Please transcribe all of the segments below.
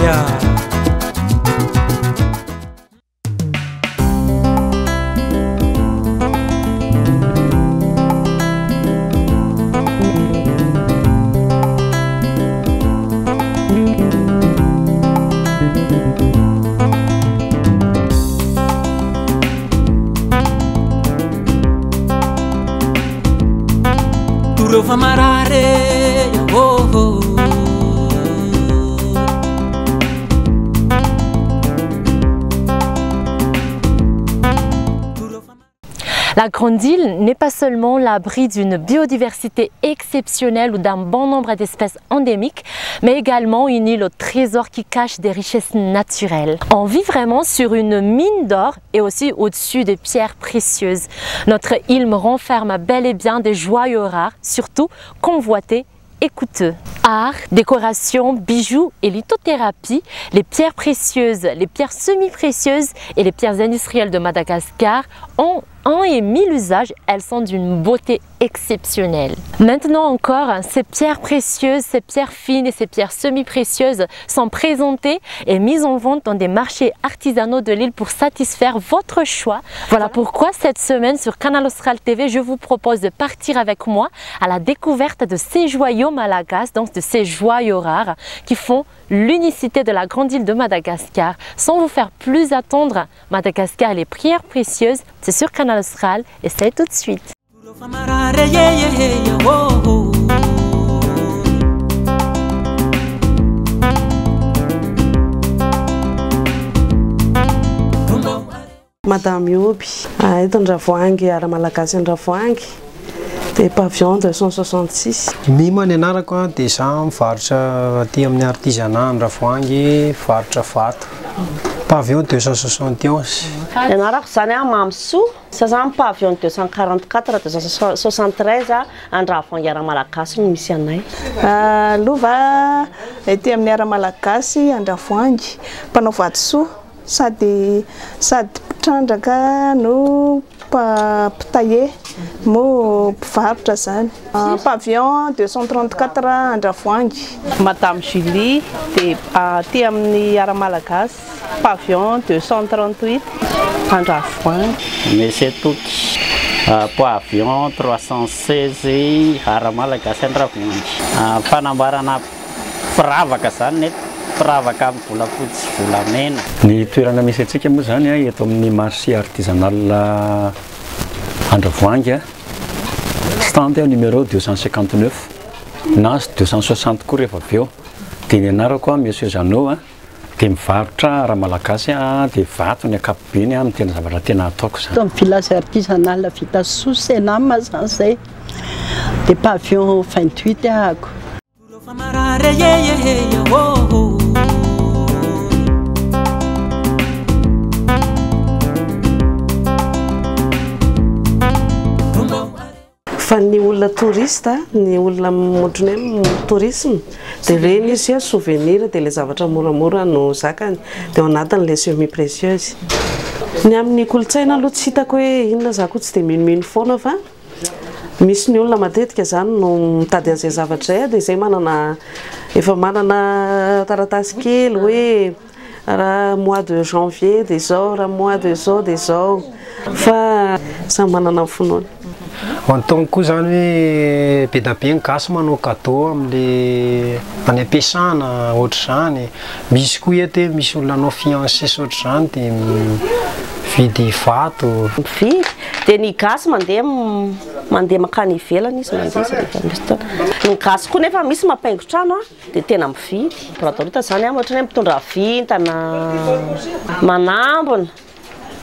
Azy a. Toreo fa marary oh oh. La Grande Île n'est pas seulement l'abri d'une biodiversité exceptionnelle ou d'un bon nombre d'espèces endémiques, mais également une île au trésor qui cache des richesses naturelles. On vit vraiment sur une mine d'or et aussi au-dessus des pierres précieuses. Notre île me renferme bel et bien des joyaux rares, surtout convoités et coûteux. Art, décoration, bijoux et lithothérapie, les pierres précieuses, les pierres semi-précieuses et les pierres industrielles de Madagascar ont un et mille usages, elles sont d'une beauté exceptionnelle. Maintenant encore, ces pierres précieuses, ces pierres fines et ces pierres semi-précieuses sont présentées et mises en vente dans des marchés artisanaux de l'île pour satisfaire votre choix. Voilà pourquoi cette semaine sur Canal Austral TV, je vous propose de partir avec moi à la découverte de ces joyaux malagasy, donc de ces joyaux rares qui font l'unicité de la grande île de Madagascar. Sans vous faire plus attendre, Madagascar et les pierres précieuses, c'est sur Canal Austral et c'est tout de suite. Toreo fa marary ye ye oh oh. Madame Ioby, eto Andravoahangy, Ara Malagasy Andravoahangy, dia pavillon 266. Mima ny anarako a, dia za mivarotra aty amin'ny artisanat Andravoahangy, varotra vato. Pavillon 271. Ny anarako zany a Mamsoa, za zany pavillon 244 273 Andravoahangy Ara Malagasy no misy anay. Lova ety amin'ny Ara Malagasy Andravoahangy, mpanao vatosoa sady sady mpitrandraka no mpitaye mo mpivarotra zany. Pavillon 234 Andravoahangy. Madame Julie dia aty amin'ny Ara Malagasy pavillon 238 Andravoahangy. Monsieur Toky, pavillon 316 Ara Malagasy Andravoahangy. Fanamboarana firavaka zany neto, firavaka amin'ny volafotsy sy volamena. Ny toerana misy antsika moa zany a, eto amin'ny marché artisanal Andravoahangy a, stand numéro 259 na 260 koa rehefa avy eo. Dia ny anarako a Monsieur Jeannot a, dia mivarotra Ara Malagasy a, dia vato ny ankapobeny a, no tena zavatra tena ataoko zany. Eto amin'ny village artisanal vita soa Senam zany zay, dia pavillon 28 ahako. Toreo fa marary ye ye ye oh oh. Fa ny olona touriste, ny olona ohatran'ny hoe tourisme, dia ireny izy a souvenir, dia ilay zavatra moramora no zakany, dia ao anatin'ilay semi précieuse. Ny amin'ny kolontsaina aloha tsy hitako hoe inona, za koa tsy dia minomino foana fa misy ny olona matetika zany no mitady an'izay zavatra izay, dia izay manana efa manana taratasy kely hoe raha mois de janvier dia izao, raha mois de zao dia izao, fa samy manana ny finoany. Antonony koa zany hoe be dia be ny gasy manao cadeau amin'le any am-piasana ohatr'izany. Misy koa eto hoe misy olona hanao fiancé sy ohatr'izany dia mividy vato. Mividy, dia ny gasy mandeha mandeha mankany ivelany izy mandeha izy rehefa misy fotoana. Ny gasy koa nefa misy mampihaingo trano a, dia tena mividy. Bradorita zany a, ohatra hoe mitondra vintana, manambina,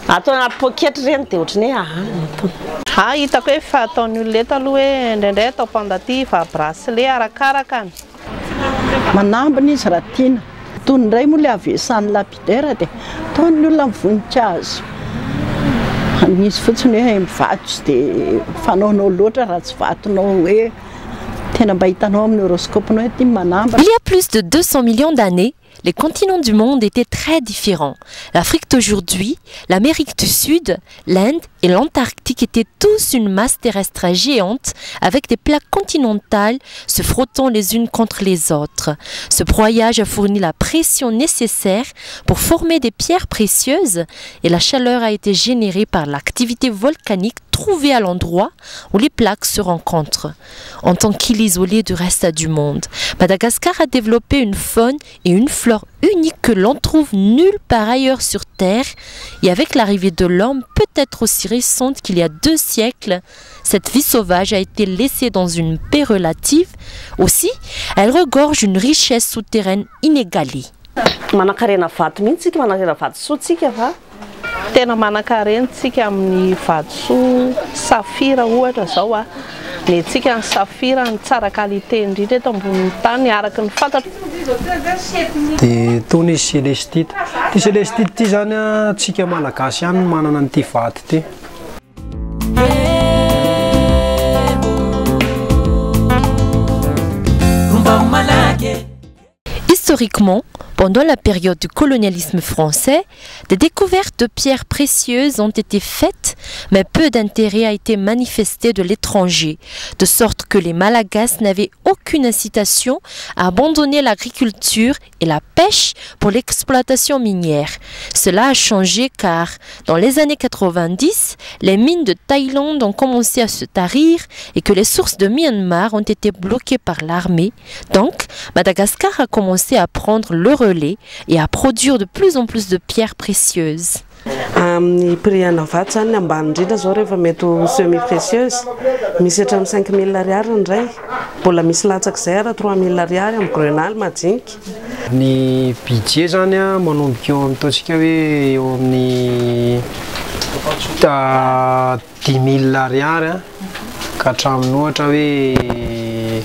atao anaty poketra ireny dia ohatran'ny hoe aha no ataony. Hitako hoe fataon'ny olona eto aloha hoe indraindray atao pendentif, bracelet arakarakany. Manambina izy raha tiana. Itony indray moa ilay avesan'ny lapidaire dia ataon'ny olona amin'ny voninkazo. Misy fotsiny hoe mivato tsy dia fanaonao loatra raha tsy vatonao hoe tena mba hitanao amin'ny horoscope-nao hoe ity manambina. Il y a plus de 200 millions d'années, les continents du monde étaient très différents. L'Afrique d'aujourd'hui, l'Amérique du Sud, l'Inde et l'Antarctique étaient tous une masse terrestre géante avec des plaques continentales se frottant les unes contre les autres. Ce broyage a fourni la pression nécessaire pour former des pierres précieuses et la chaleur a été générée par l'activité volcanique trouvée à l'endroit où les plaques se rencontrent. En tant qu'île isolée du reste du monde, Madagascar a développé une faune et une flore uniques que l'on trouve nulle part ailleurs sur Terre. Et avec l'arrivée de l'homme, peut-être aussi récente qu'il y a 2 siècles, cette vie sauvage a été laissée dans une paix relative. Aussi, elle regorge une richesse souterraine inégalée. Manankarena vato mihitsy tsika, manankarena vatosoa tsika fa tena manankarena tsika amin'ny vatosoa safira ohatra zao a. Ny tsika ny safira ny tsara qualité indrindra eto ambonin'ny tany araka ny fantatro. Dia tony izy célestite. Ty célestite ty zany a, tsika malagasy ihany no manana an'ity vato ty. Historiquement, pendant la période du colonialisme français, des découvertes de pierres précieuses ont été faites, mais peu d'intérêt a été manifesté de l'étranger, de sorte que les Malagasy n'avaient aucune incitation à abandonner l'agriculture et la pêche pour l'exploitation minière. Cela a changé car, dans les années 90, les mines de Thaïlande ont commencé à se tarir et que les sources de Myanmar ont été bloquées par l'armée. Donc, Madagascar a commencé à prendre le relais et à produire de plus en plus de pierres précieuses. Amin'ny prix ana vato zany, ny ambany indrindra zao rehefa mety ho semi précieuse, misy hatramin'ny 5000 ariary ny iray, mbola misy latsak'izay ara 3000 ariary amin'ny grenat majinika. Ny budget zany a, manomboka eo amin'ny ataontsika hoe eo amin'ny 10000 ariary a, ka hatramin'ny ohatra hoe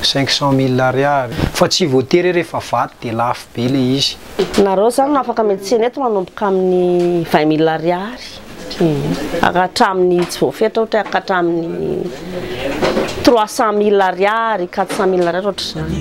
500000 ariary. Fa tsy voatery rehefa vato dia lafo be ilay izy. Nareo zany no afaka miantsena eto manomboka amin'ny 20000 ariary. Hatramin'ny tsy voafetra ohatra hoe hatramin'ny 300000 ariary, 400000 ariary ohatr'izany.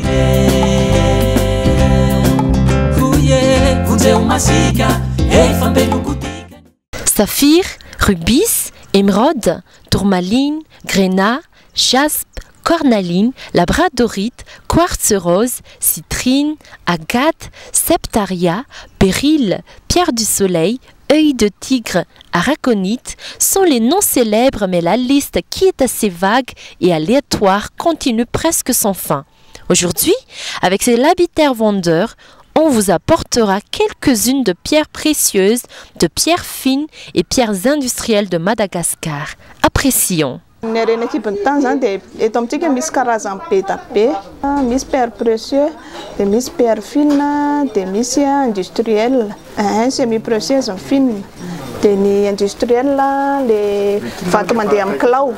Saphir, rubis, émeraude, tourmaline, grenat, jaspe, cornaline, labradorite, quartz rose, citrine, agate, septaria, béryl, pierre du soleil, œil de tigre, aragonite sont les noms célèbres, mais la liste qui est assez vague et aléatoire continue presque sans fin. Aujourd'hui, avec ces lapidetaires vendeurs, on vous apportera quelques-unes de pierres précieuses, de pierres fines et pierres industrielles de Madagascar. Apprécions. Ny harena an-kibon'ny tany zany dia eto amintsika misy karazany be da be. Misy pierre précieux, dia misy pierre fine, dia misy industriel. Un semi précieuse ny fine. Dia ny industriel le vato mandeha amin'ny kilao.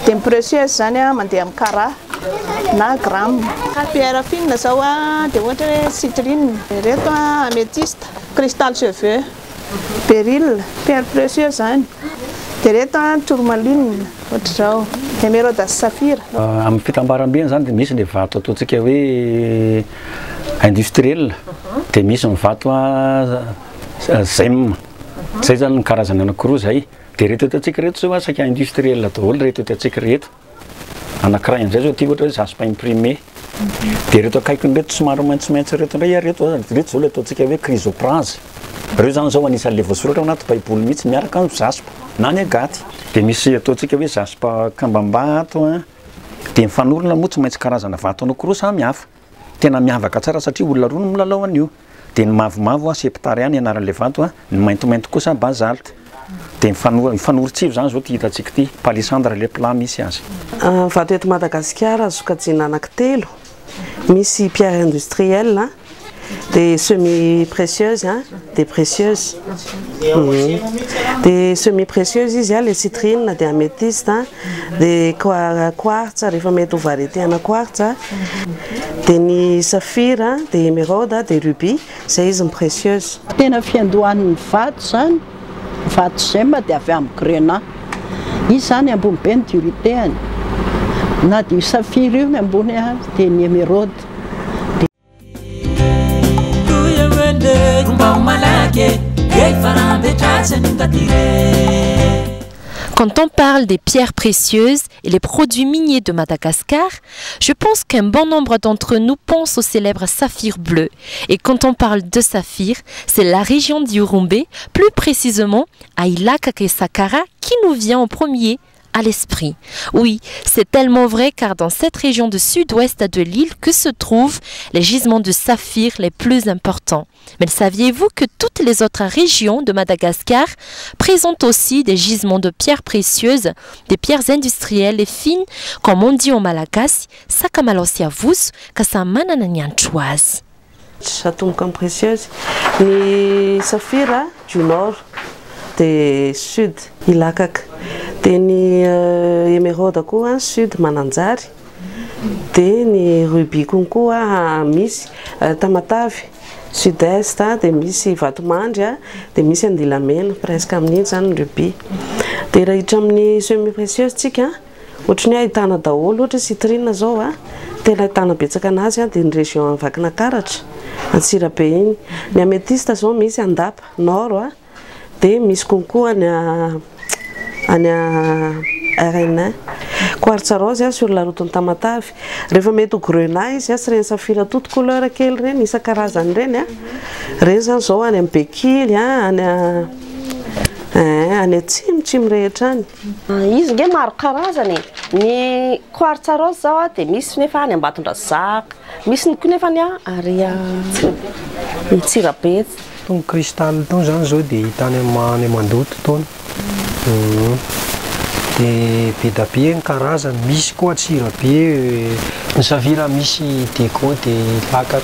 Dia ny précieuse zany mandeha amin'ny carat na gramme. Pierre fine zao dia ohatra hoe citrine, ireto améthyste, cristal cheveux, béryl, pierre précieuse zany. Dia ireto tourmaline ohatr'izao, émeraude sy saphir. Amin'ny fitambaram-beny zany dia misy ny vato ataontsika hoe industriel, dia misy ny vato gemme. Zay zany ny karazany anankiroa zay. Dia ireto ataontsika ireto zao saika industriel daholo ireto ataontsika ireto. Anankiray amin'izay zao ty ohatra hoe jaspe imprimé. Dia ireto akaikiny ireto somary maitsomaitso ireto indray ireto, ireto zao ilay ataontsika hoe chrysoprase. Ireo zany zao anisan'ilay voasoratra ao anaty baiboly mihitsy miaraka amin'ny jaspe na ny agaty. Dia misy ataontsika hoe jaspe kambambato a. Dia ny fanorona moa tsy maintsy karazana vato anankiroa samy hafa. Tena miavaka tsara satria olona roa no milalao an'io. Dia ny mavomavo a, septaria ny anaran'ilay vato a, ny maintimainty kosa basalte. Dia mifanorotsivo zany zao ty hitantsika ty, palissandre ilay plat misy azy. Vato eto Madagasikara sokajiana anankitelo. Misy pierre industrielle, dia semi précieuse, dia précieuse. Dia semi précieuse izy le citrine, dia améthyste, dia quartz rehefa mety ho variété ana quartz, dia ny saphir, dia émeraude, dia rubis, zay izy ny précieuse. Tena fiandohan'ny vato zany, vato gemme dia avy amin'ny grenat. Izy zany ambony be ny dureté-any. Na dia io saphir io ny ambony dia ny émeraude. Quand on parle des pierres précieuses et les produits miniers de Madagascar, je pense qu'un bon nombre d'entre nous pensent au célèbre saphir bleu. Et quand on parle de saphir, c'est la région d'Ihorombe, plus précisément à Ilakaka et Sakara, qui nous vient en premier à l'esprit. Oui, c'est tellement vrai car dans cette région du sud-ouest de l'île que se trouvent les gisements de saphir les plus importants. Mais saviez-vous que toutes les autres régions de Madagascar présentent aussi des gisements de pierres précieuses, des pierres industrielles et fines, comme on dit en malagasy, sakamalao sy avozo ka samy manana ny hanitro azy. Atomboka amin'ny précieuse ny saphir du nord dia sud Ilakaka, dia ny émeraude koa sud Mananjary, dia ny rubis koa misy Tamatavy sud-est, dia misy Vatomandry, dia misy Andilamena, presque amin'iny zany ny rubis. Dia raha hiditra amin'ny semi précieuse tsika, ohatry ny hoe ahitana daholo, ohatra citrine zao a, tena ahitana betsaka anazy dia ny région Vakinankaratra, Antsirabe iny. Ny améthyste zao misy Andapa nord a, dia misy konkoa any RN. Quartz rose sur la route Tamatavy. Rehefa mety ho grenat izy sy ireny saphir toute couleur kely ireny isan-karazany ireny a. Ireny zany zao any amin'ny Bekily any any atsimotsimo rehetra any. Izy nge maro karazany e. Ny quartz rose zao a dia misy nefa any Ambatondrazaka, misy ny koa nefa ny ary Antsirabe. Tony cristal tony zany zao dia hita any Mandoto tony. Dia be da be ny karazany, misy koa Antsirabe, ny saphir misy déco dia Ilakaka.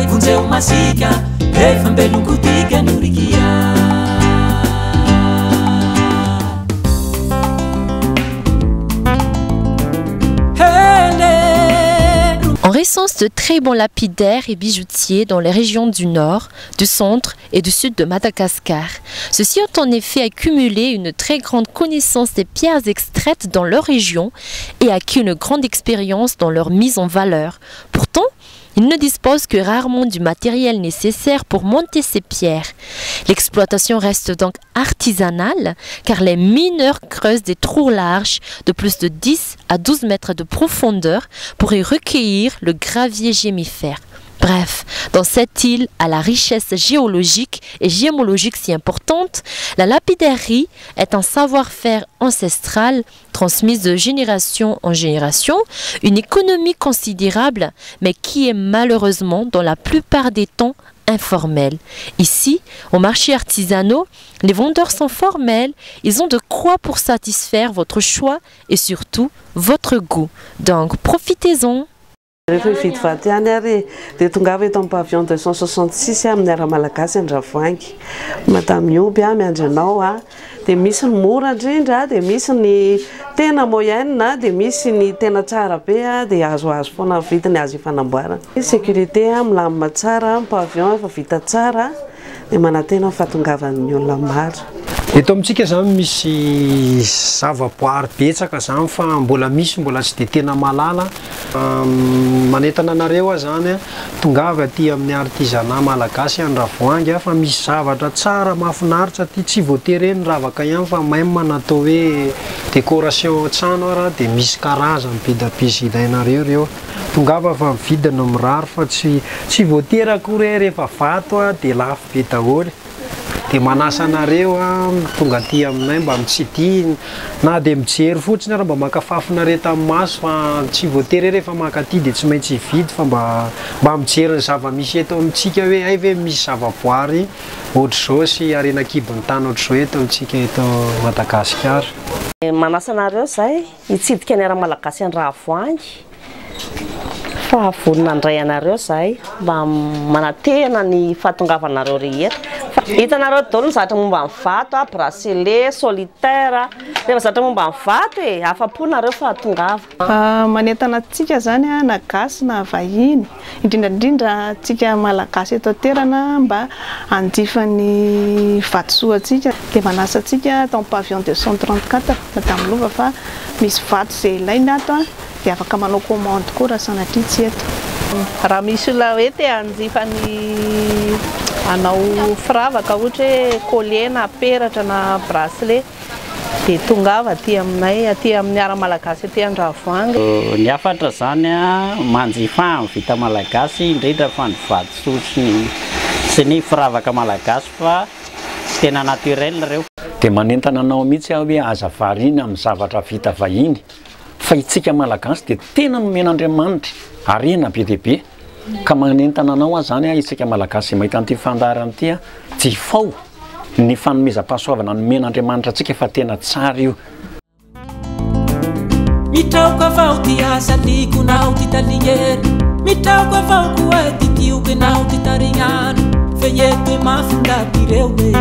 Vonjeo masika, efa mbelonkotika norikia. On recense de très bons lapidaires et bijoutiers dans les régions du nord, du centre et du sud de Madagascar. Ceux-ci ont en effet accumulé une très grande connaissance des pierres extraites dans leur région et acquis une grande expérience dans leur mise en valeur. Pourtant, ils ne disposent que rarement du matériel nécessaire pour monter ces pierres. L'exploitation reste donc artisanale car les mineurs creusent des trous larges de plus de 10 à 12 mètres de profondeur pour y recueillir le gravier gemmifère. Bref, dans cette île à la richesse géologique et gémologique si importante, la lapidairerie est un savoir-faire ancestral transmis de génération en génération, une économie considérable, mais qui est malheureusement dans la plupart des temps informelle. Ici, au marché artisanaux, les vendeurs sont formels, ils ont de quoi pour satisfaire votre choix et surtout votre goût. Donc, profitez-en. Rehefa hividy vato ihany ary dia tongava eto amin'ny pavillon 266 amin'ny Ara-Malagasy Andravoahangy. Madame Ioby a miandry anao a, dia misy ny mora indrindra, dia misy ny tena moyenne, dia misy ny tena tsara be a, dia azoazo foana ny vidiny azo ifanamboarana. Sécurité a, milamina tsara, pavillon efa vita tsara, dia manantena ny fahatongavan'ny olona maro. Eto amintsika zany misy zavaboary betsaka zany fa mbola misy mbola tsy dia tena mahalala. Manentana anareo aho zany a, tongava aty amin'ny artisanat malagasy Andravoahangy fa misy zavatra tsara mahafinaritra aty, tsy voatery hoe ny ravaka ihany fa même natao hoe décoration trano ara dia misy karazany be da be izay ilainareo ireo. Tongava fa mividina mirary fa tsy voatery akory hoe rehefa vato a dia lafo be daholo. Dia manasa anareo a tonga aty aminay mba mitsidihy na dia mijery fotsiny ary mba maka fahafinareta amin'ny maso fa tsy voatery hoe rehefa maka aty dia tsy maintsy hividy fa mba mijery ny zava-misy eto amintsika hoe hay ve misy zavaboary ohatr'izao sy harena an-kibon'ny tany ohatr'izao eto amintsika eto Madagasikara. Manasa anareo zahay hitsidika ny Ara-Malagasy Andravoahangy fa vonona handray anareo zahay mba manantena ny fahatongavanareo rehetra. Fa hitanareo daholo ny zavatra momba ny vato, bracelet, solitaire, rehefa zavatra momba ny vato e, afa-po nareo fa tongava. Manentana antsika zany a, na gasy na vahiny, indrindra indrindra antsika malagasy eto an-toerana mba hanjifa ny vatosoa antsika. Dia manasa antsika ato amin'ny pavillon 234 Madame Lova fa misy vato izay ilaina ato a, dia afaka manao commande koa raha sanatria tsy eto. Raha misy olona hoe te hanjifa ny Hanao firavaka ohatra hoe collier na peratra na bracelet dia tongava aty aminay aty amin'ny Art Malagasy aty Andravoahangy. Ny hafatra zany a, manjifa ny vita malagasy indrindra fa ny vatosoa sy ny firavaka malagasy fa tena naturel ireo. Dia manentana anao mihitsy aho hoe aza variana amin'ny zavatra vita vahiny fa itsika malagasy dia tena nomen'Andriamanitra harena be dia be ka manentana anao aho zany a, itsika malagasy izay mahita an'ity fandaharana ity a, jifao ny fanomezam-pahasoavana nomen'Andriamanitra antsika fa tena tsara io. Mitraoka avao ty asaliko naho ty talignery, mitraoka avao koa ty tioky naho ty tarignano, fe eto e mafy ndaty reo e.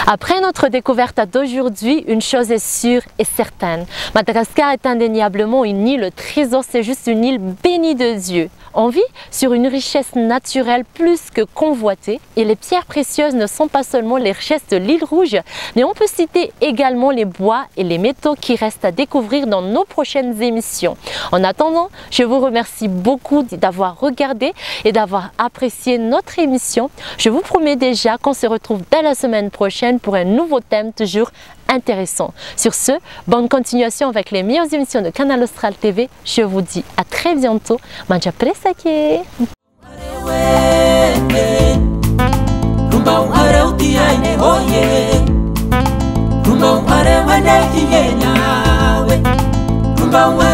Après notre découverte d'aujourd'hui, une chose est sûre et certaine. Madagascar est indéniablement une île trésor, c'est juste une île bénie de Dieu. On vit sur une richesse naturelle plus que convoitée et les pierres précieuses ne sont pas seulement les richesses de l'île Rouge, mais on peut citer également les bois et les métaux qui restent à découvrir dans nos prochaines émissions. En attendant, je vous remercie beaucoup d'avoir regardé et d'avoir apprécié notre émission. Je vous promets déjà qu'on se retrouve dès la semaine prochaine pour un nouveau thème toujours intéressant. Sur ce, bonne continuation avec les meilleures émissions de Canal Austral TV. Je vous dis à très bientôt. Mandra-piresaka. Rombao areo ty aine oye, rombao areo ane hienyawe, rombao.